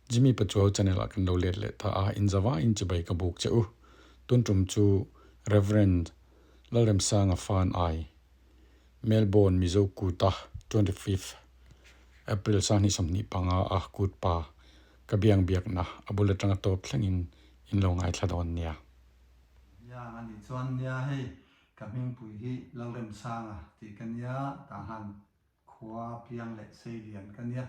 Jimmy Pachuau channel ah kan lo let leh ta a, in zava in chibai ka buk che u. Tun tum chu Rev. Lalremsanga Fan Ai, Melbourne Mizo Kuta 25th April 2025 a kut pa ka biang biakna a bul atanga tawp thlengin in lo ngaithla dawn nia. Nia a nih chuan nia hei ka hmingpui hi Lalremsanga tih ka nia tah han Khua piang leh sei lian ka nia.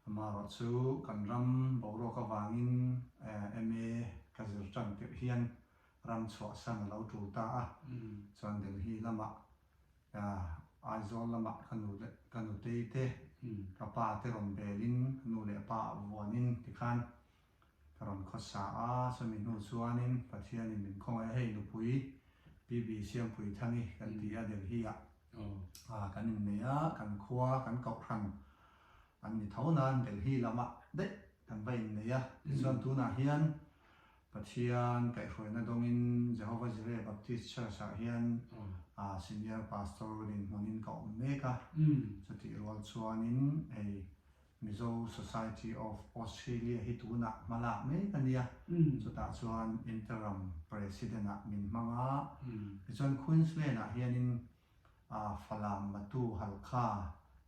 Amaherawh chu kan ram boruak avangin MA ka zir tan tirh hian ram chhuahsan a lo tul ta a. Chuan Delhi lamah Aizawl lamah ka nu leh ka nutei te, ka pa te rawn belin ka nu leh pa ah vuanin tikhan ka rawn khawsa a. Chumi hnu chuanin Pathianin min khawngaih a, hei nupui PB Siampuithangi kan ti a Delhi-ah. Kan innei a, kan khua, kan kohhran an ni tho nan Delhi lamah daih kan va innei a. Tichuan tunah hian Pathian kaihhruaina dawngin Jehovah Jireh Baptist Church ah hian Senior Pastor dinhmunin ka awm mek a. Chutih rual chuanin hei Mizo Society of Australia hi tunah hma lak mek a nia. Chutah chuan Interim President ah min hmang a. Tichuan Queensland ah hianin Falam, Matu, Halkha,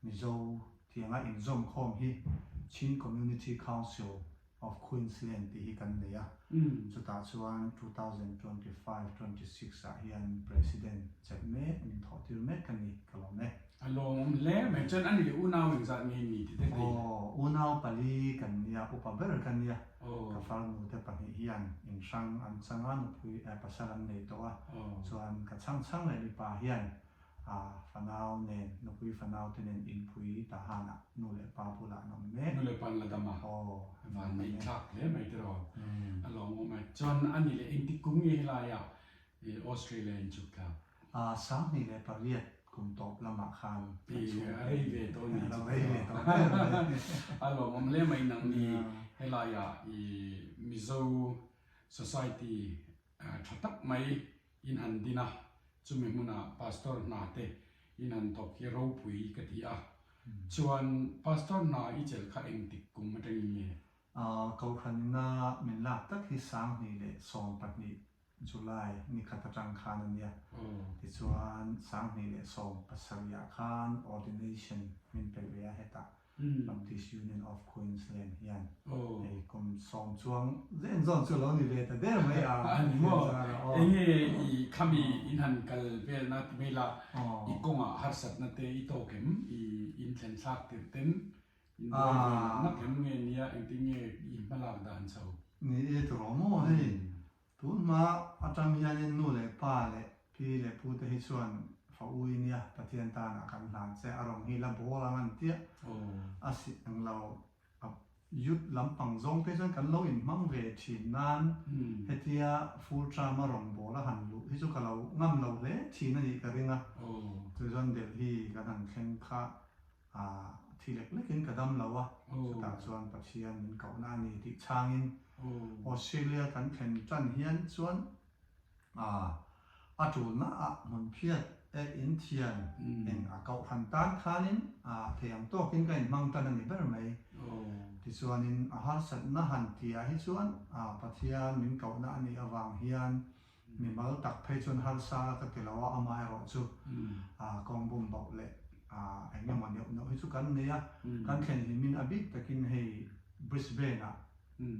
Mizo tianga inzawmkhawm hi Chin Community Council of Queensland tih hi kan nei a, chutah chuan 2025, 26 ah hian President chelh mek, min thawh tir mek ka ni, ka lawm e. A lawmawm hle mai, chuan a ni leh unau engzat nge ni ti te thei? Aw, unau pali kan nia, upa ber ka nia, ka farnu te pahnih hian inhrang an chang a, nupui pasal an nei tawh a, chuan ka chhang chhang leh mipa hian A fanau nen, nupui fanau te nen inpui tahanah nu leh pa bulah an awm mek. Nu leh pa an la dam a, Aw, van neih thlak hle mai tiraw, a lawmawm e. Chuan a ni leh engtik kum nge helaia Australia in chhuk thlak? A 2008 kum tawp lamah khan kan chhuk A rei ve tawh a ni chu. A rei ve tawh hle mai. A lawmawm hle mai nangni helaia i Mizo Society tha tak mai In han din a, chumi hmunah Pastor hna te in han thawk hi ropui ka ti a. Chuan Pastor hna i chelh kha engtik kum atangin nge? Kohhranina min lak tak hi 2012 July ni khat atang khan a nia. Tichuan 2017 ah khan ordination min pe ve a hetah. Baptist Union of Queensland hian hei kum sawm chuang zen zawn chu lo ni ve ta der mai a. A ni maw? Enge i khami in han kal velna ti mai la, i kawngah harsatna te i tawk em? I in thlen thlak tirh ten in buai ve nak nak em nge nia engtin nge i hmalak dan chho? Ni e tawh maw hei Tun hma atang hianin nu leh pa leh pi leh pu te hi chuan fa ui nia Pathian tanah kan hlan che a rawng hi la bawl ang an tia a si ang lo a youth lampang zawng te chuan kan lo inhmang ve thin nan hetia full term a rawng bawl a han luh hi chu ka lo ngam lo hle thin a nih ka ring a chu chuan Delhi kan han thleng kha A thi lek lekin ka dam lo a, chutah chuan Pathian min kohna a ni tih chhangin Australia kan thlen tan hian chuan a tulna ah hmun phiat e in thian eng a kohhran tan khanin thei ang tawkin ka inhmang tan a ni ber mai. Tichuanin a harsatna han tihah hi chuan Pathian min kohna a nih avang hian Mimal tak phei chuan harsa ka ti lo a, amaherawh chu kawng bum bauh leh eng emaw neuh neuh hi chu kan nei a, kan thlen hlimin a bik takin hei Brisbane ah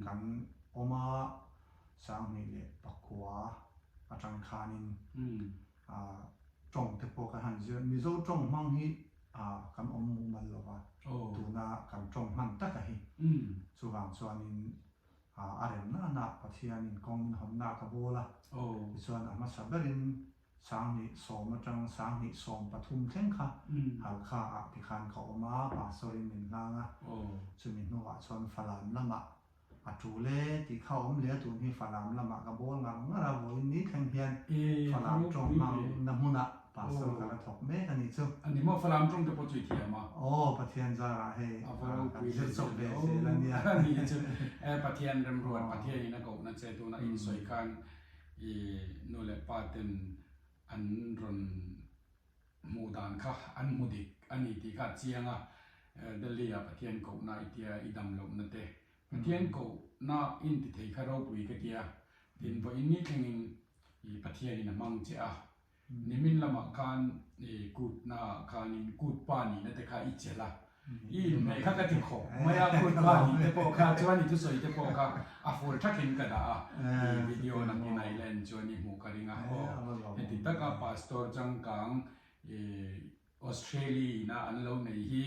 kan awm a, 2009 atang khanin tawng te pawh kan han zir, Mizo tawng hmang hi kan awm mumal lo va, tuna kan tawng hman taka hi, chuvang chuanin A rem nana Pathianin kawng min hawnna ka bawl a, tichuan a hmasa berin 2010 atang 2013 thleng kha Halkha ah tikhan ka awm a, Pastor in min hlang a, chumi hnuah chuan Falam lamah a tul e tih kha a awm leh a, tun hi Falam lamah ka bawl ngar ngar a, vawiin ni thleng hian Falam tawng hmangna hmunah Pastor ka la thawk mek a nih chu. A ni maw? Falam tawng te pawh chu i thiam a. Aw, Pathian zarah hei kan zir chawp ve zel a nia. A ni chu e Pathian remruat, Pathian in a kohna che tuna in sawi khan i nu leh pa ten an rawn hmuh dan kha an hmu dik a ni tih kha a chiang a. Delhi ah Pathian kohna i tia i dam lohna te. Pathian kohna in ti thei kha ropui ka tia, tin vawiin ni thlengin i Pathianin a hmang che a, nimin lamah khan i kutna ah khanin kut pa nihna te kha i chelh a, i inhmeh kha ka ti khawp mai a, kut pa nih te pawh kha chuan i thusawi te pawh kha a full thakin ka dah a, i video nakin a i la en chuan i hmuh ka ring a, aw heti taka pastor changkang i Australia ina an lo nei hi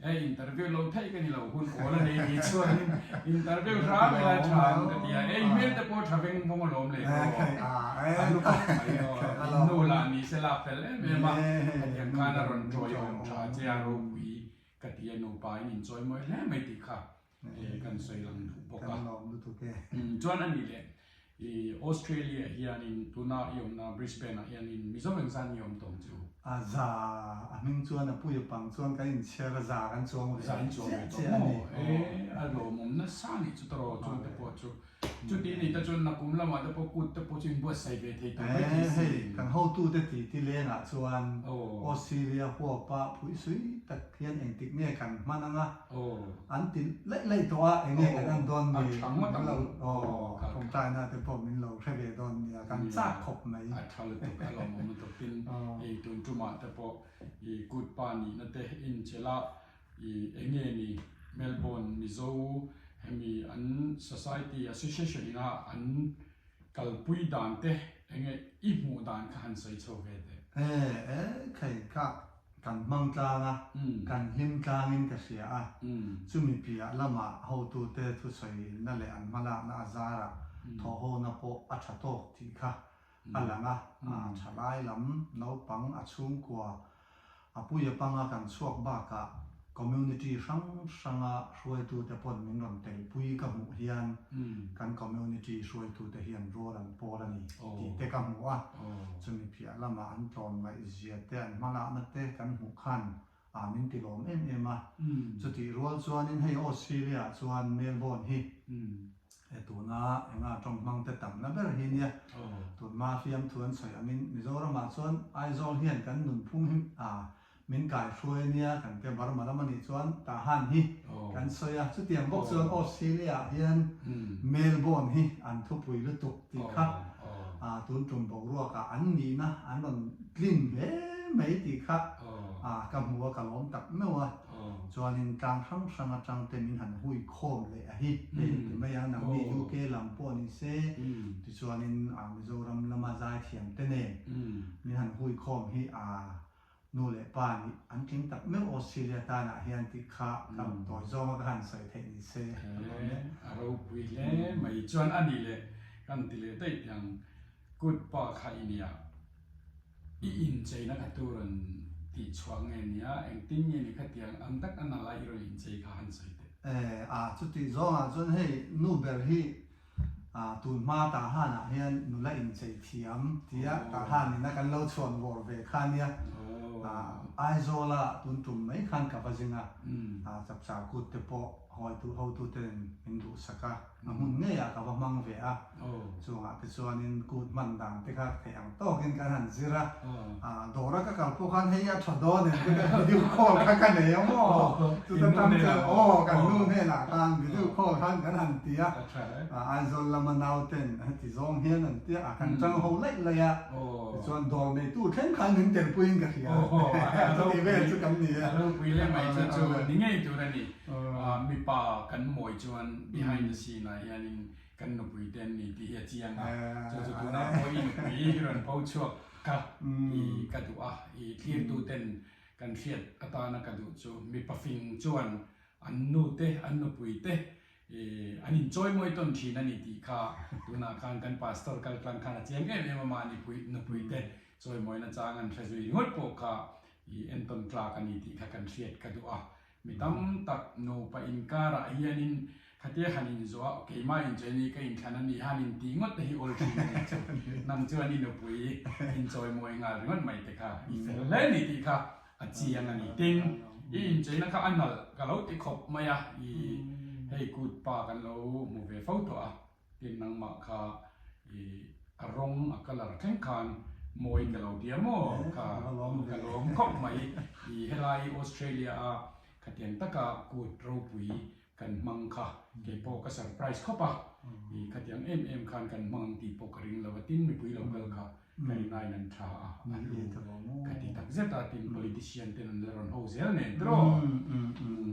e interview lo theih ka ni lo hun awl a nei ni chuanin interview hram ila tha ang ka ti a, e hmel te pawh tha veng vawng alawm leh aw a lu khawp mai aw in nu lah ni se la fel em em a hetiang khan a rawn tawiawm tha che a ropui ka ti a nupa in inchawi mawi hle mai tih kha kan sawi lang duh bawk a. Chuan a nih leh i Australia hianin tuna i awmna Brisbane ah hianin Mizo engzan nge awm tawng chu? A za a hming chuan a pui a pang chuan kan inchhiar a za kan chuang ve Za in chuang ve chiah tawh a ni. maw? E a lawmawm nasa nih chu tawh chung te pawh chu. Chuti ni te chuan nakum lamah te pawh kut te pawh chu inbuatsaih ve thei tawh mai thei si. Hei kan hotute titi lengah chuan Australia huapa phuisui tak hian engtik nge kan hman anga an ti laih laih tawh a, eng nge kan en dawn ni min lo tawngtaina te pawh min lo hre ve dawn nia, kan chak khawp mai. A tha lutuk, a lawmawm lutuk tin hei tun tumah te pawh i kut pa nihna te inchel a i eng nge ni Melbourne Mizo hemi an society association ina an kalpui dan te eng nge i hmuh dan kha han sawi chho ve teh. E e khei kha Kan hmang tlang a, kan hlim tlangin ka hria a, chumi piah lamah hotute thusawiinna leh an hmalakna a zarah thawhhona pawh a tha tawk tih kha a lang a, a thalai lam naupang a chhungkua a puia panga kan chhuak bakah community hrang hranga hruaitute pawn min rawn telpui ka hmuh hian kan community hruaitute hian rual an pawl a ni tih te ka hmu a. Chumi piah lamah an tlawm ngaihzia te, an hmalakna te kan hmuh khan ah min ti lawm em em a. Chutih rual chuanin hei Australia ah chuan Melbourne hi e tuna enga tawng hmang te tamna ber hi nia. Tunhma fiamthu an sawi angin Mizoram ah chuan Aizawl hian kan nunphung hi ah min kaihruai ania kan tia Burma lam anih chuan Tahan hi kan sawi a. Chutiang bawk chuan Australia ah hian Melbourne hi an thupui lutuk tih kha tun tum boruak ah an nihna an rawn tlin hle mai tih kha ka hmu a, ka lawm tak meuh a. Chuanin tlang hrang hrang atang te min han hui khawm leh a hi hei ti mai ang nangni UK lam pawh ni se tichuanin Mizoram lama zaithiam te nen min han hui khawm hi a Nu leh pa nih an tling tak meuh Australia tanah hian tih kha ka rawn tawi zawnga ka han sawi theih ni se ka lawm e. A ropui hle mai chuan a nih leh kan ti leh daih teh ang kut pa kha i nia i incheina kha tu rawn tih chhuah nge nia engtin nge ni khatiang ang tak a nala i rawn inchei kha han sawi teh. E a chutih zawngah chuan hei nu ber hi Ah, tun hma Tahan ah hian nula inchei thiam tia Tahan ina kan lo chhuan vawr ve kha nia. Ah, Aizawl ah tun tum mai khan ka va zing a, ah, chapchar kut te pawh hawitu hotu ten min duhsak a, a hmun ngei ah ka va hmang ve a. Chungah te chuanin kut hman dan te kha theih ang tawkin kan han zir a, ah, dawra ka kal pawh khan hei a tha dawn em te kha video call kha ka nei a maw, chuta tang chuan aw kan nu hnenah khan video call khan kan han ti a, Aizawl lama nauten heti zawng hian an ti a, kan tang ho laih laih a, tichuan dawr neitu thleng khan min telpuiin ka hria, chuti vel chu kan ni e. A ropui leh mai chu chu ni ngei tur a ni, mipa kan mawi chuan behind the scene ah hianin Kan nupui te an ni tih hi a chiang a, chu chu tunah pawh i nupui i rawn pho chhuak ka i ka duh a, i thlirtu ten kan hriat atana ka duh chu mipa fing chuan an nu te an nupui te i an inchawi mawi tawn thin a ni tih kha tunah khan kan pastor kal tlang khan a chiang em em a mahni pui nupui te chawimawina chang an hre zui ringawt pawh kha i entawn tlak a ni tih kha kan hriat ka duh a. Mi tam tak nupa inkarah hianin khatia han inzawh a, keimah incheini ka inthlan a ni han intih ngawt te hi awl thin a nih chu. Nang chuan i nupui inchawimawi nghal ringawt mai te kha i fel hle ni tih kha a chiang a ni. Tin, i incheina kha a nalh ka lo ti khawp mai a, i hei kut pa kan lo hmu ve fo tawh a. Tin nangmah kha i a rawng a colour thleng khan mawi ka lo tia maw kha ka lawm khawp mai i helai Australia a khatiang taka kut ropui kan hmang kha. Kei pawh ka surprise khawp a, i khatiang em em khan kan hmang ang tih pawh ka ring lo a, tin mipui lo kal kha ka rinaiin an tha a, a hlu ka ti tak zet a, tin politician ten an la rawn ho zel nen tiraw?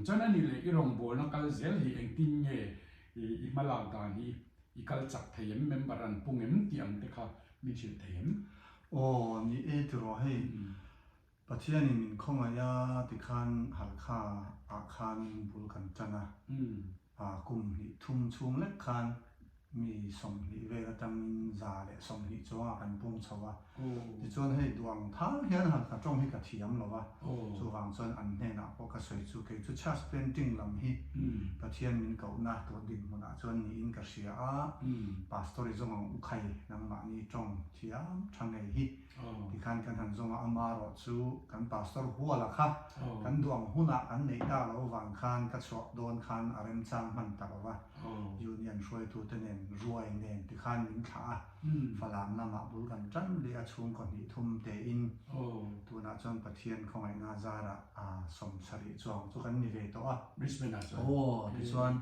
Chuan a nih leh i rawngbawlna kal zel hi engtin nge i hmalak dan hi i kal chak thei em, member an pung em tih ang te kha min hrilh thei em? Aw ni e tiraw hei Pathianin min khawngaih a tikhan Halkha ah khan bul kan tan a, kum hnih thum chhung lek khan mi 20 vel atangin 120 chuangah kan pung chho a. Tichuan hei duang thang hian Halkha tawng hi ka thiam lo va, chuvang chuan an hnenah pawh ka sawi chu kei chu church planting lam hi Pathian min kohna tun dinhmunah chuan niin ka hria a, Pastor i zawng ang u khai nangmahni tawng thiam tha ngei hi. Tikhan kan han zawng a, amarawh chu kan Pastor Huala kha kan duh ang hunah kan neih ta lo vang khan ka chhuah dawn khan a remchang hman ta lo va, Union hruaitute nen ruai nen tikhan min thlah a, Falam lamah bul kan tan leh a chhungkaw hnih thum tein tunah chuan Pathian khawngaihna zarah 70 chuang chu kan ni ve tawh a. Brisbane ah chuan. Aw, tichuan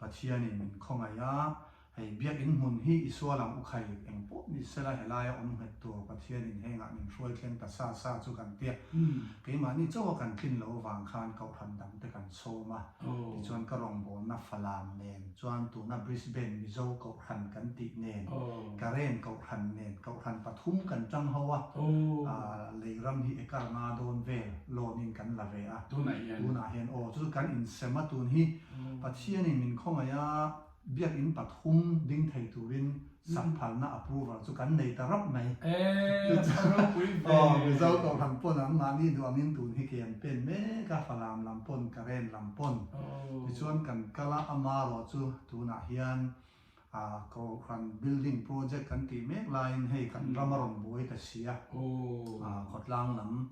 Pathianin min khawngaih a, Hei biakinn hmun hi i sual ang u khai, eng pawh ni sela helaia awm nghet tur Pathianin hengah min hruai thleng ta sa sa chu kan tia. Keimahni chauha kan tlin lo vang khan kohhran dangte kan sawm a, tichuan ka rawngbawlna Falam nen chuan tuna Brisbane Mizo kohhran kan tih nen, Karen kohhran nen kohhran pathum kan tang ho a, lei ram hi ekar nga dawn vel loan in kan la ve a, tunah hian aw chu kan insem a tun hi Pathianin min khawngaih a. Biakinn pathum ding thei turin sak phalna approval chu kan nei ta rap mai. Aw Mizo Kohhran pawn an mahni duh angin tun hi ke an pen mek a, Falam lam pawn, Karen lam pawn. Tichuan kan kal a, amarawh chu tunah hian Kohhran building project kan tih mek laiin hei kan ram a rawn buai ta si a, khawtlang lam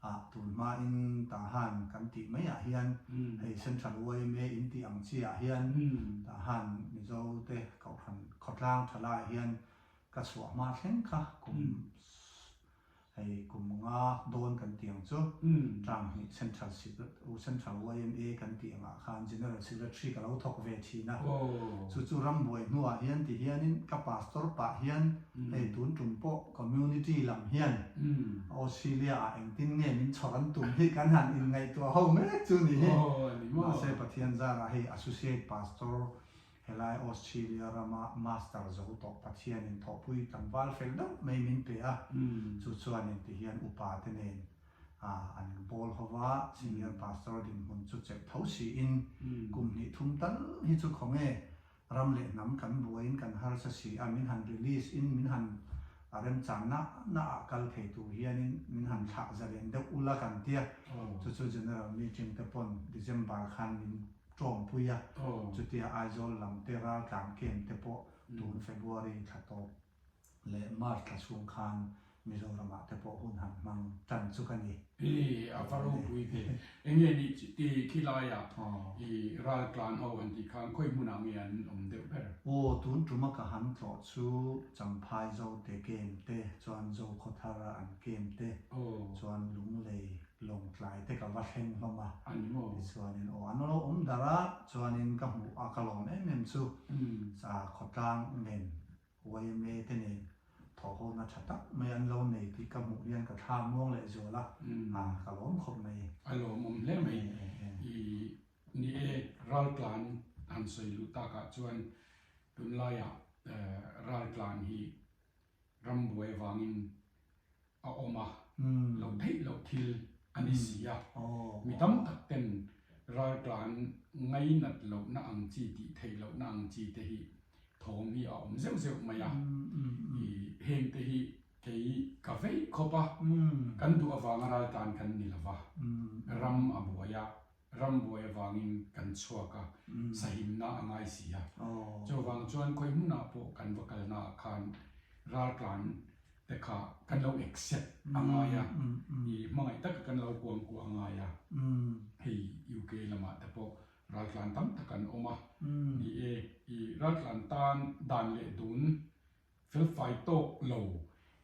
Ah, tun hmain Tahan kan tih maiah hian hei Central yma in tih ang chiah hian Tahan Mizo te Kohhran khawtlang tha laiah hian ka chhuah hma thleng kha kum hei kum nga dawn kan tih ang chu term hnih Central Central yma kan tih angah khan General Secretary ka lo thawk ve thin a, chu chu rambuai hnuah hian ti hianin ka pastor pah hian hei tun tum pawh Community lam hian Australia ah engtin nge min chhawr an tum hi kan han inngaihtuah ho mek chu ni hi. Mahse Pathian zarah hei Associate Pastor helai Australia rama Master zo tawh Pathianin thawhpui tlangval fel deuh mai min pe a, chu chuanin tihian upa te nen an bawl ho va, Senior Pastor dinhmun chu chelh tho siin kum hnih thum tal hi chu khawnge Ram leh hnam kan buaiin kan harsa si a, min han release in min han remchan na na ah kal thei tur hianin min han thlah zalen deuh ula kan tia, chu chu General Meeting te pawn December khan min tawmpui a, chutia Aizawl lam te raltlan camp te pawh tun February thla tawp leh March thla chhung khan Mizoramah te pawh hun han hmang tan chu ka ni. I a va ropui ve. Enge nih ti khi laiah i raltlan ho han tih khan khawi hmunah nge an awm deuh ber? Aw, tun tuma ka han tlawh chu Champhai Zote kem te chuan Zokhawthar a an kem te chuan Lunglei Lawngtlai te ka va thleng hlawm a. Tichuanin aw an lo awm darh a, chuanin ka hmuh a ka lawm em em chu khawtlang nen Yma te nen thawhhawna tha tak mai an lo nei tih ka hmuh hian ka thla muang leh zual a, ka lawm khawp mai. A lawmawm hle mai. I ni e, raltlan han sawi luh takah chuan tunlaiah raltlan hi rambuai avangin a awm a, loh theih loh thil a ni si a. Mi tam tak ten raltlan ngainat lohna ang chi tih theih lohna ang chi te hi thawm hi a awm zeuh zeuh mai a. I heng te hi kei ka vei khawp a, kan duh avanga raltlan kan ni lo va, ram a buai a, ram buai avangin kan chhuak a, sahimna a ngai si a. Chuvang chuan khawi hmunah pawh kan va kalna ah khan raltlan te kha kan lo accept a ngai a, i hmangaih taka kan lo kuang kuah a ngai a. Hei UK lamah te pawh raltlan tam tak an awm a, ni e, i raltlan tan dan leh dun Felfai tawk lo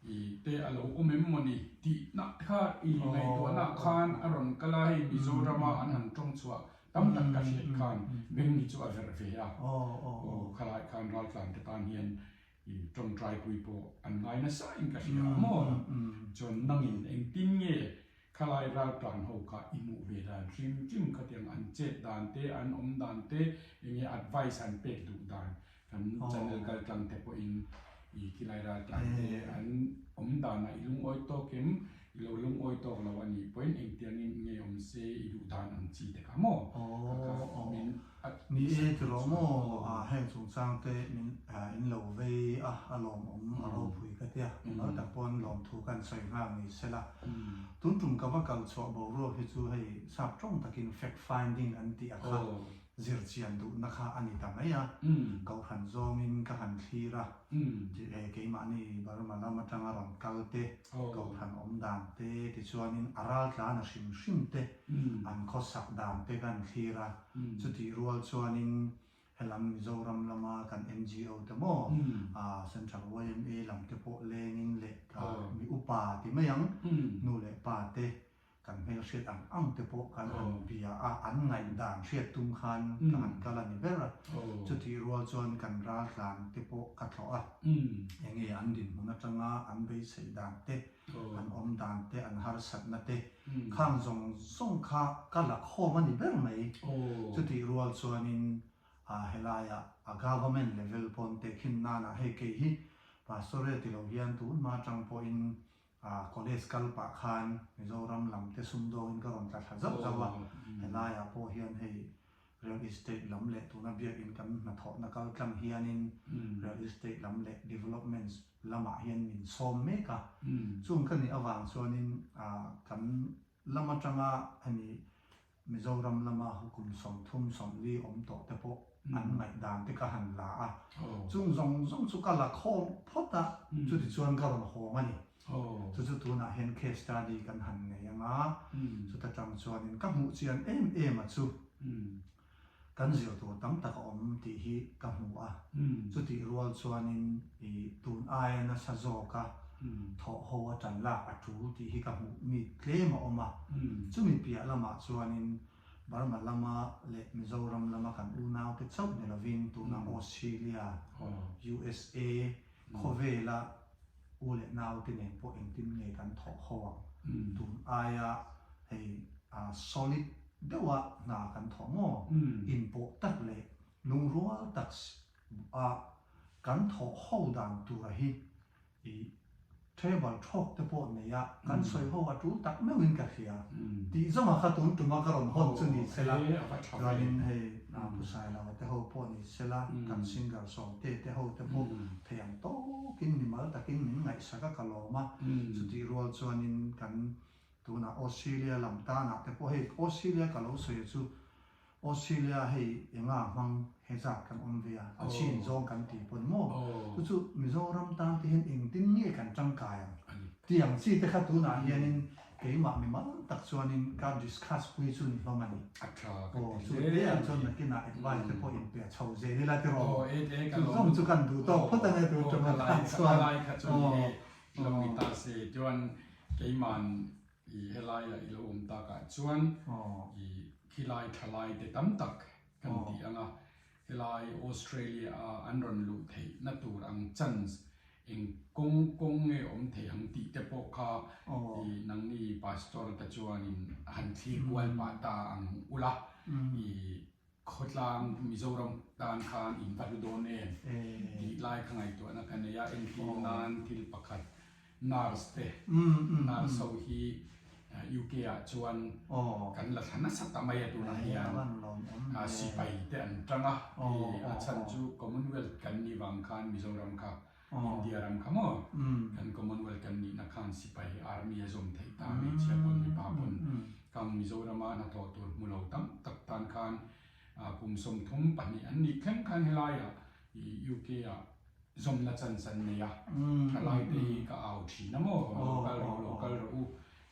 i te a lo awm em mawni tih nak te kha i ngaihtuahna khan a rawn kal a, hei Mizorama an han tawng chhuah tam tak ka hriat khan beng hi chu a verh ve a. Aw khalai khan raltlan te tan hian i tawngtai pui pawh an ngai nasa in ka hria a maw? Chuan nangin engtin nge khalai raltlan ho kha i hmuh ve dan hrim hrim khatiang an chet dan te, an awm dan te, enge advice an pek duh dan kan channel kal tlang te pawhin i khilai raltlan te an awm danah i lungawi tawk em? I lo lungawi tawk lo a nih pawhin engtiangin nge awm se i duh dan ang chi te kha maw? Kha kha min a Ni e tiraw maw? Heng chungchang te min in lo vei a, a lawmawm a ropui ka tia. Mimal tak pawn lawmthu kan sawi nghal ni sela. Tun tum ka va kal chhuah boruak hi chu hei sap tawng takin fact finding an tih a kha zir chian duhna kha a ni ta mai a. Kohhran zawngin ka han thlir a, keimahni Burma lam atanga rawn kal te, Kohhran awm dan te tichuanin a raltlan a hrim hrim te an khawsak dan te kan thlir a, chutih rual chuanin helam Mizoram lama kan NGO te maw Central yma lam te pawh lengin leh mi upa ti mai ang nu leh pa te kan hmelhriat ang ang te pawh kan han bia a, an ngaihdan hriat tum khan ka han kal a ni ber a. Chutih rual chuan kan raltlan te pawh ka thlawh a, enge an dinhmun atanga an beisei dan te, an awm dan te, an harsatna te khang zawng zawng kha ka la khawm a ni ber mai. Chutih rual chuanin helaiah a government level pawn tehkhin nanah hei kei hi Pastor e ti lo hian tunhma atang pawhin A college kal pah khan Mizoram lam te sumdawngin ka rawn tla thla zauh zauh a, helaiah pawh hian hei real estate lam leh tuna biakin kan hnathawhna kal tlang hianin real estate lam leh developments lamah hian min sawm mek a. Chung ka nih avang chuanin kan lam atanga hemi Mizoram lama kum 30 40 awm tawh te pawh an ngaihdan te ka han la a, chung zawng zawng chu ka la khawm phawt a, chutichuan ka rawn hawng a ni. Chu chu tunah hian case study kan han nei ang a, chuta tang chuanin ka hmuh chian em em a chu kan zir tur tam tak a awm tih hi ka hmu a, chutih rual chuanin i tun aia nasa zawk a thawh ho a tan lak a tul tih hi ka hmuh mi tlem a awm a. Chumi piah lamah chuanin Burma lama leh Mizoram lama kan unaute chauh ni lovin tunah Australia, USA khawvela u leh naute nen pawh engtin nge kan thawh ho ang? Tun aia hei solid deuha hna kan thawh maw? Inpawh tak leh lungrual tak a kan thawh ho dan tura hi I table thawk te pawh nei a, kan sawi ho a tul tak meuhin ka hria. Tih zawngah kha tun tuma ka rawn hawn chu ni sela, chuanin hei Pu Sailova te ho pawh ni sela, kan singer Sawmte te ho te pawh thei ang tawkin mimal takin min ngaihsak a ka lawm a, chutih rual chuanin kan tunah Australia lam tanah te pawh hei Australia ka lo sawi chu Australia hei enga hmang he zat kan awm ve a, a chin zawng kan ti pawn maw? Chu chu Mizoram tan te hian engtin nge kan tangkai ang? Tih ang chi te kha tunah hianin keimah mimal tak chuanin ka discuss pui chu ni hlawm a ni. Aw chu te ah chuan nakinah advice te pawh inpe chho zel ila tiraw? Chu zawng chu kan duh tawk phawt ange tun ṭum atan chuan. I helaia i lo awm takah chuan i khilai thalai te tam tak kan tih ang a, helai Australia a an rawn luh theih na tur ang chance eng kawng kawng nge awm thei ang tih te pawh kha i nangni pastor te chuanin han thlir kual pah ta ang ula i Khawtlang Mizoram tan khan in va hlu dawn em tih lai kha ngaihtuahna ka nei a, entir nan thil pakhat nurse te, nurse ho hi UK ah chuan kan la thla nasa ta mai a tunah hian sipai te an tang a, a chhan chu Commonwealth kan nih vang khan Mizoram kha India ram kha maw kan Commonwealth kan nihna khan sipai army a zawm theih ta hmeichhia pawn mipa pawn kang Mizorama hnathawh tur hmu lo tam tak tan khan kum 32 an nih thleng khan helaiah i UK ah zawmna chance an nei a thalai te hi ka au thin a maw lo kal rawh lo kal rawh u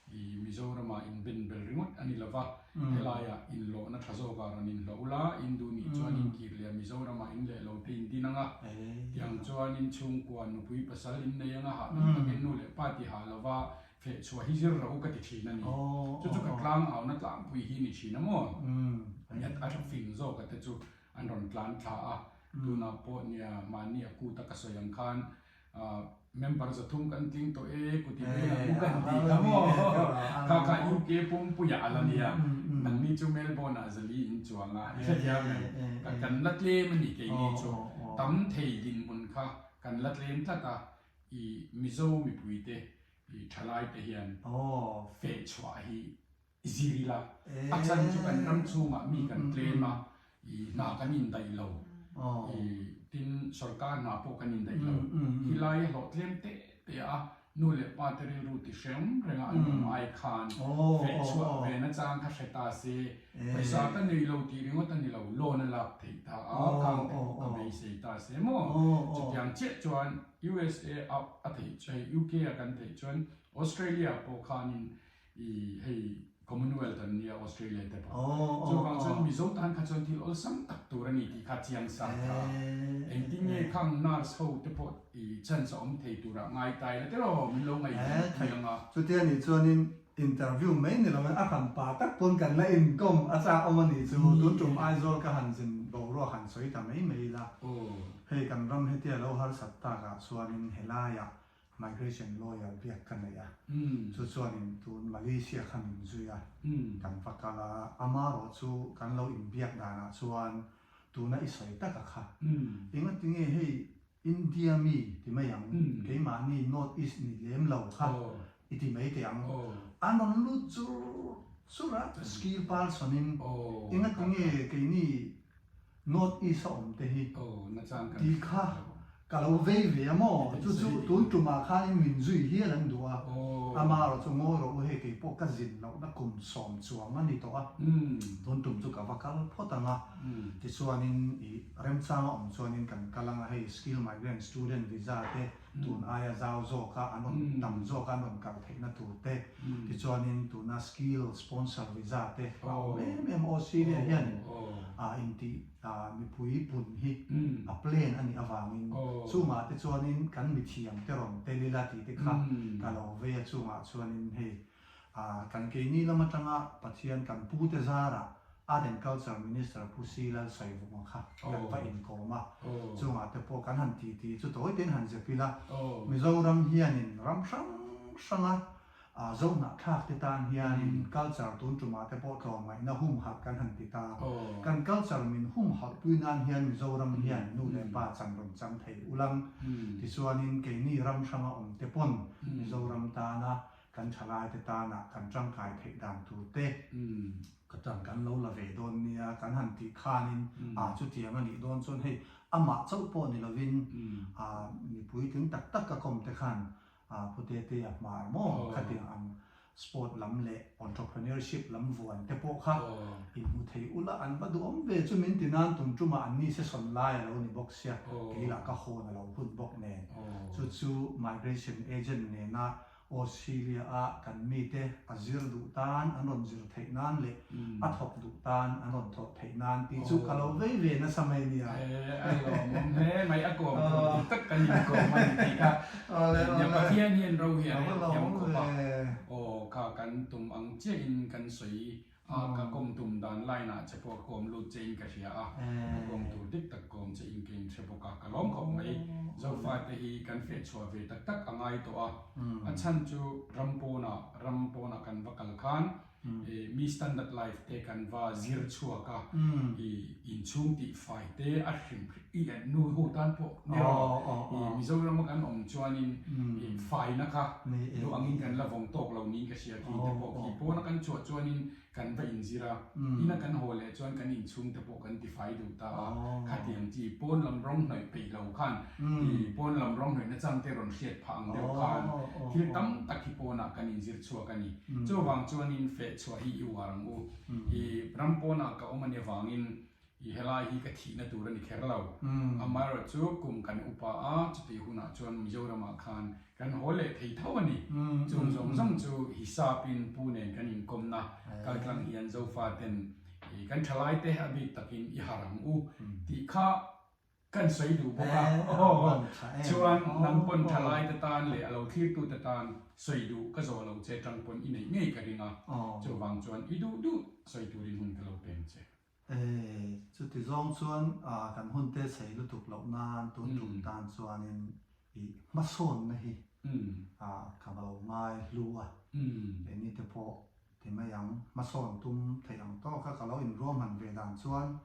I Mizoramah in ben bel ringawt a ni lova, helaiah inhlawhna tha zawkah rawn inhlawh ula, in duh nih chuan in kir leh a Mizoramah in leh lo te in din ang a, tiang chuan in chhungkua nupui pasal in nei ang a, hahdam takin nu leh pa ti hah lova feh chhuah hi zir rawh u ka ti thin a ni. Chu chu ka tlang auna tlangpui hi ni thin a maw? A tha fing zawk a te chu an rawn tlan thla a, tunah pawh nia mahni a kut a ka sawi ang khan member 300 kan tling tawh e kuti vel ang u kan ti kha maw kha kha UK pumpuiah a la nia nangni chu Melbourne ah 400 in chuang a i hrethiam em kan la tlem a ni keini chu tam thei dinhmun kha kan la tlem tlat a i Mizo mipuite i thalai te hian feh chhuah hi zir ila, a chan chu kan ram chhungah mi kan tlem a, i hna kan indaih lo, i tin sorkar hna pawh kan indaih lo, khilai a hlawh tlem teh teh a, nu leh pa te rilru ti hrem renga an awm ai khan feh chhuah ve na chang kha hre ta se, pawisa ka nei lo tih ringawt a ni lo, loan a lak theih ta a, kang te pawh ka beisei ta se maw, chutiang chiah chuan USA a a theih chu hei UK a kan theih chuan Australia pawh khanin I hei Commonwealth an nia Australia te pawh. Chuvang chuan Mizo tan kha chuan thil awlsam tak tur a ni tih kha chiang sa kha. Engtin nge khang nurse ho te pawh i chance a awm thei turah ngai tai la tiraw min lo ngaihven pui ang a. Chutia nih chuanin interview mai ni lovin a hran pa tak pawn kan la inkawm a chak awm a nih chu. Tun tum Aizawl ka han zin boruak han sawi ta mai mai ila. Hei kan ram hetia lo harsat takah chuanin helaiah Migration lawyer biak ka nei a, chu chuanin tun Malaysia kha min zui a, kan va kal a, amarawh chu kan lo inbiak danah chuan tuna i sawi taka kha, engatinge hei India mi ti mai ang, keimahni North East ni lem lo kha i ti mai teh ang, an rawn lut chur chur a, skill person in, engatinge keini North East a awm te hi ti kha ka lo vei ve a maw? Chu chu tun tumah khanin min zui hial an duh a, amaherawh chu ngawi rawh u hei kei pawh ka zin lohna kum sawm chuang a ni tawh a, tun tum chu ka va kal phawt ang a, tichuanin i remchang a awm chuanin kan kal ang a, hei skill migrant student visa te tun aia zau zawka an rawn tam zawka an rawn kal theihna tur te, tichuanin tuna skill sponsor visa te a awm em em Australia hianin intih mipui pun hi a plan a nih avangin chungah te chuanin kan mithiam te rawn tel ila tih te kha ka lo vei a chungah chuanin hei Kan keini lam atanga Pathian kan pute zarah Art and Culture Minister Pu Si Lalsaivunga kha kan va inkawm a, chungah te pawh kan han titi chu tawi tein han zep ila, Mizoram hianin ram hrang hranga zohnahthlak te tan hianin culture tun tumah te pawh tlawmngaihna humhalh kan han ti ta. Kan culture min humhalh pui nan hian Mizoram hian nu leh pa chan rawn chang thei ulang. Tichuanin keini ram hranga awm te pawn Mizoram tana Kan thalaite tana kan tangkai theih dan tur te ka tan kan lo la ve dawn nia kan han tih khanin a chutiang a nih dawn chuan hei amah chauh pawh ni lovin a mipui tling tak tak ka kawm te khan a Pu Tetea hmar maw khatiang ang sport lam leh entrepreneurship lam vuan te pawh kha inhmu thei ula an va duhawm ve chu min ti nan tum tumah an ni session lai a lo ni bawk sia kei lah ka hawn a lo hun bawk nen chu chu migration agent nena Australia a kan mite a zir duh tan an rawn zir theih nan leh a thawk duh tan an rawn thawh theih nan tih chu ka lo vei ve nasa mai nia. A lawmawm hle mai, a kawm tur dik tak kan inkawm a ni tih kha nia Pathian hian ro hi a rel thiam khawp a, aw kha kan tum ang chiahin kan sawi A ka kawm tum dan line ah che pawh ka kawm lut che in ka hria a, ka kawm tur dik tak kawm che in ka inhre bawk a, ka lawm khawp mai. Zofate hi kan feh chhuah ve tak tak a ngai tawh a, a chhan chu ram pawnah ram pawnah kan va kal khan mi standard life te kan va zir chhuak a, i inchhung tih fai te a hrim i nu ho tan pawh ni rawh, i Mizoram a kan awm chuanin i faina kha duh angin kan la vawng tawk lo niin ka hria khi te pawh khi pawna kan chhuah chuanin kan va inzir a, ina kan haw leh chuan kan inchhung te pawh kan tifai duh ta a, khatiang chi pawn lam rawng hnawih peih lo khan i pawn lam rawng hnawih nachang te rawn hriat phah ang deuh khan thil tam tak hi pawnah kan inzir chhuak a ni. Chuvang chuanin feh chhuah hi i uar ang u. I ram pawnah ka awm a ni avangin I helai hi ka thihna tur a ni kher lo. Amaherawhchu kum kan upa a, chutih hunah chuan Mizoramah khan kan haw leh thei tho a ni. Chung zawng zawng chu hisapin pu nen kan inkawmna kaltlang hian Zofaten kan thalaite a bik takin i har ang u tih kha kan sawi duh bawk a. Chuan nang pawn thalaite tan leh a lo thlirtute tan sawi duh ka zawh lo che tang pawn i neih ngei ka ring a. Chuvang chuan i duh duh sawi turin hun ka lo peng che. Chuti zawng chuan kan hun te sei lutuk loh nan tun tum tan chuanin i hmasawnna hi ka lo ngai hlu a, keini te pawh ti mai ang, hmasawn tum theih ang tawka ka lo inruahman ve dan chuan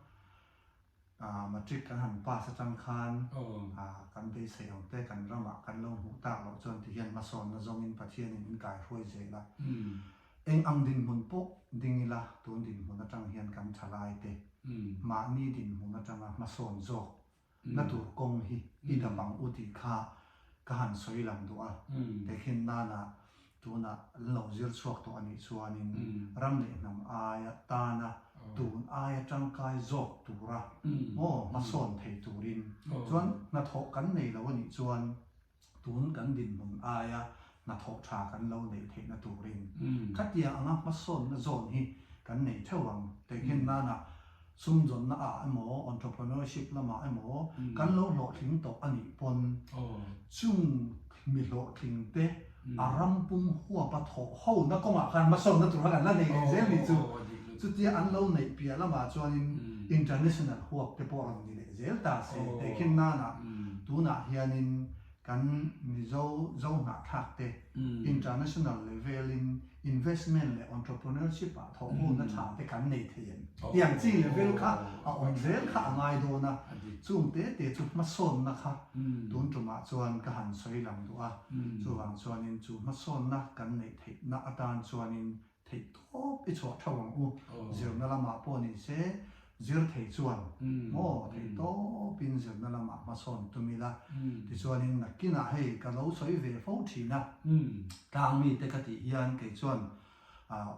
Matric kan han pass atang khan kan beisei ang te kan ramah kan lo hmuh tak loh chuan ti hian hmasawnna zawngin Pathianin min kaihruai zel a. Eng ang dinhmun pawh ding ila tun dinhmun atang hian kan thalai te mahni dinhmun atanga hmasawn zawk na tur kawng hi i dap ang u tih kha ka han sawi lang duh a. Tehkhin nana Tunah an lo zir chhuak tawh a nih chuanin ram leh hnam aia tana tun aia tangkai zawk tura maw hmasawn thei turin chuan hnathawh kan nei lo a nih chuan tun kan dinhmun aia hnathawh tha kan lo neih theihna turin khatiang anga hmasawnna zawn hi kan nei theuh ang. Tehkhin nana sumdawnna ah emaw entrepreneurship lamah emaw kan lo hlawhtling tawh a nih pawn chung mi hlawhtling te a ram pum huapa thawh ho na kawngah khan hmasawnna tur kha kan la nei leh zel nih chu. Chutia an lo neih piah lamah chuanin international huap te pawh rawn ni leh zel ta se. Tehkhin nanah tunah hianin Kan Mizo zohnahthlak te international level in investment leh entrepreneurship ah thawh huna tha te kan nei thei em? Tiang chi level kha a awm zel kha a ngai dawn a, chung te te chu hmasawnna kha tun tumah chuan ka han sawi lang duh a, chuvang chuanin chu hmasawnna kan neih theihna atan chuanin Theih tawp i chhuah theuh ang u, zirna lamah pawh ni se, zir thei chuan maw theih tawpin zirna lamah hmasawn tum ila, tichuanin nakinah hei ka lo sawi ve fo thin a, tlang mite ka tih hian kei chuan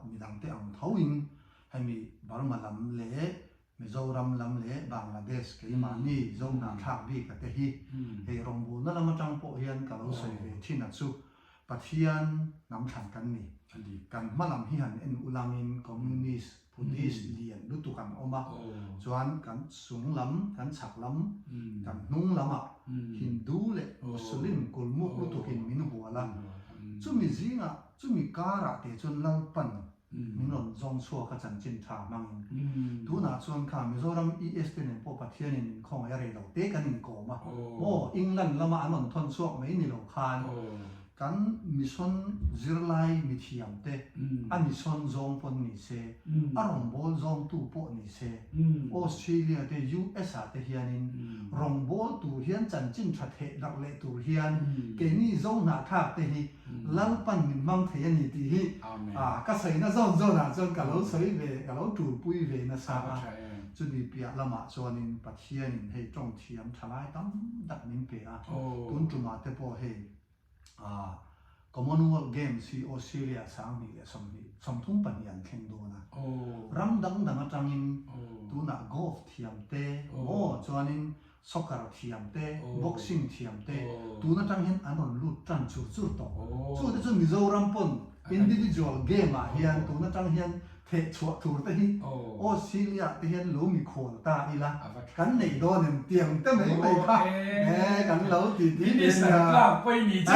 midangte ang thoin hemi Burma lam leh Mizoram lam leh Bangladesh keimahni Zohnahthlak bik a te hi hei rawngbawlna lam atang pawh hian ka lo sawi ve thin a chu Pathian hnam thlan kan ni. Kan hma lam hi han en ulangin Communist, Buddhist lian lutuk an awm a, chuan kan chung lam, kan chhak lam, kan hnung lamah Hindu leh Muslim kulmuk lutukin min hual a, chumi zingah chumi karah te chuan Lalpan Min rawn zawng chhuak a chanchin tha hmangin. Tunah chuan kha Mizoram ES te nen pawh Pathianin min khawngaih a rei lo te kan inkawm a. Maw England lama an rawn thawn chhuak mai ni lo khan kan mission zirlai mithiam te a mission zawng pawn ni se, a rawngbâwl zawngtu pawh ni se, Australia te US ah te hianin rawngbâwl tur hian chanchin tha theh darh leh tur hian keini Zohnahthlak te hi Lalpan min hmang thei a ni tih hi ka sawina zawn zawnah chuan ka lo sawi ve, ka lo tulpui ve nasa a. Chumi piah lamah chuanin Pathianin hei tawng thiam tha lai tam tak min pe a. Tun tumah te pawh hei Commonwealth Games hi Australia 2020, 32 an thleng dawn a. Ram dang dang atangin tunah golf thiam te maw chuanin Soccer thiam te, boxing thiam te tun atang hian an rawn lut tan chur chur tawh. Chu te chu Mizoram pawn individual game ah hian tun atang hian theh chhuah tur te hi Australia te hian lo mikhual ta ila kan nei dawn em tiang te mai mai kha kan lo ti ti Minister tlak pawh i ni chu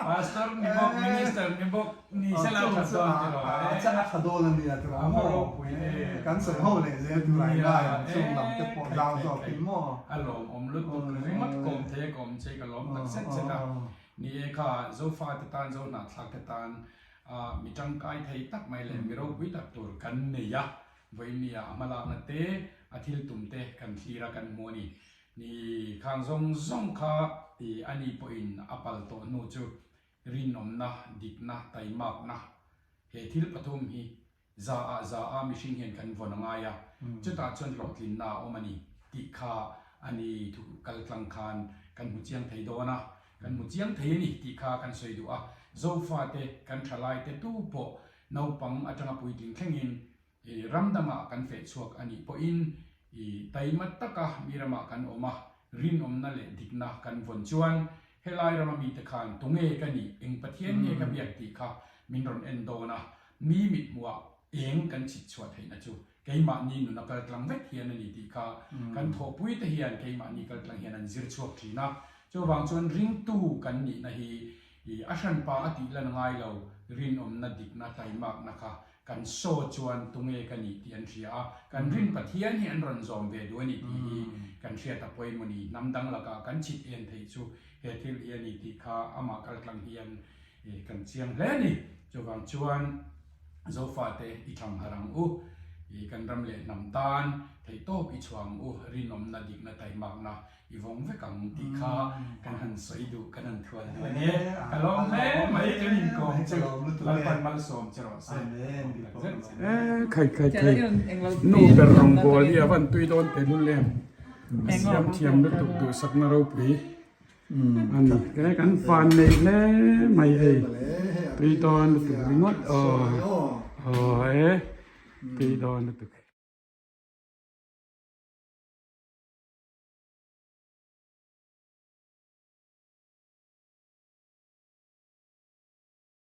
Pastor ni bawk Minister ni bawk. Ni se la tha dawn ti lo e. A tha dawn a nia tura maw. A ropui e. Kan sawi ho leh zel tur a ingai ang chung lam te pawh zau zawk in maw. A lawmawm lutuk ringawt kawm thei a kawm che ka lawm tak zet zet a. Ni e kha Zofa te tan Zohnahthlak te tan mi tangkai thei tak mai leh mi ropui tak tur kan nei a. Vawinia a hmalakna te a thil tum te kan thlir a kan hmu a ni. Ni khang zawng zawng kha a ni pawhin a pal tawh hnu chu Rinawmna, dikna, taimakna, he thil pathum hi za ah za a mihring hian kan vawn a ngai a, chutah chuan hlawhtlinna a awm a ni tih kha a ni thu kal tlang khan kan hmu chiang thei dawn a, kan hmu chiang thei a ni tih kha kan sawi duh a, Zofate kan thalaite tu pawh naupang atanga puitling thlengin I ram dangah kan feh chhuak a nih pawhin i taima taka mi ramah kan awm a, rinawmna leh dikna kan vawn chuan helai rama mite khan tunge ka nih, eng Pathian nge ka biak tih kha min rawn en dawn a, mi mithmuhah eng kan chhit chhuah theihna chu keimahni nuna kal tlang vek hian a ni tih kha kan thawhpuite hian keimahni kal tlang hian an zir chhuak thin a. Chuvang chuan ringtu kan nihna hi i a hranpa a tih lan ngai lo, rinawmna, dikna, taimakna kha. Kan saw chuan tunge ka nih tih an hria a, kan rin Pathian hi an rawn zawm ve duh a ni tih hi kan hriat a pawimawh ni. Hnam dang lakah kan chhit en theih chu he thil hi a ni tih kha amah kaltlang hian kan chiang hle a ni. Chuvang chuan Zofate i thang harh ang u, kan ram leh hnam tan theihtawp i chhuah ang u, rinawmna dikna taimakna I vawng vek ang tih kha kan han sawi duh, kan han thual duh a ni e. Ka lawm hle mai kan inkawm chu Lalpan malsawm che rawh se. Khai khai khai nu ber rawngbawl hi a van tui dawn teh lul em. A siam thiam lutuk duhsakna ropui a ni. Kan van nei hle mai hei tui dawn lutuk ringawt aw aw e tui dawn lutuk.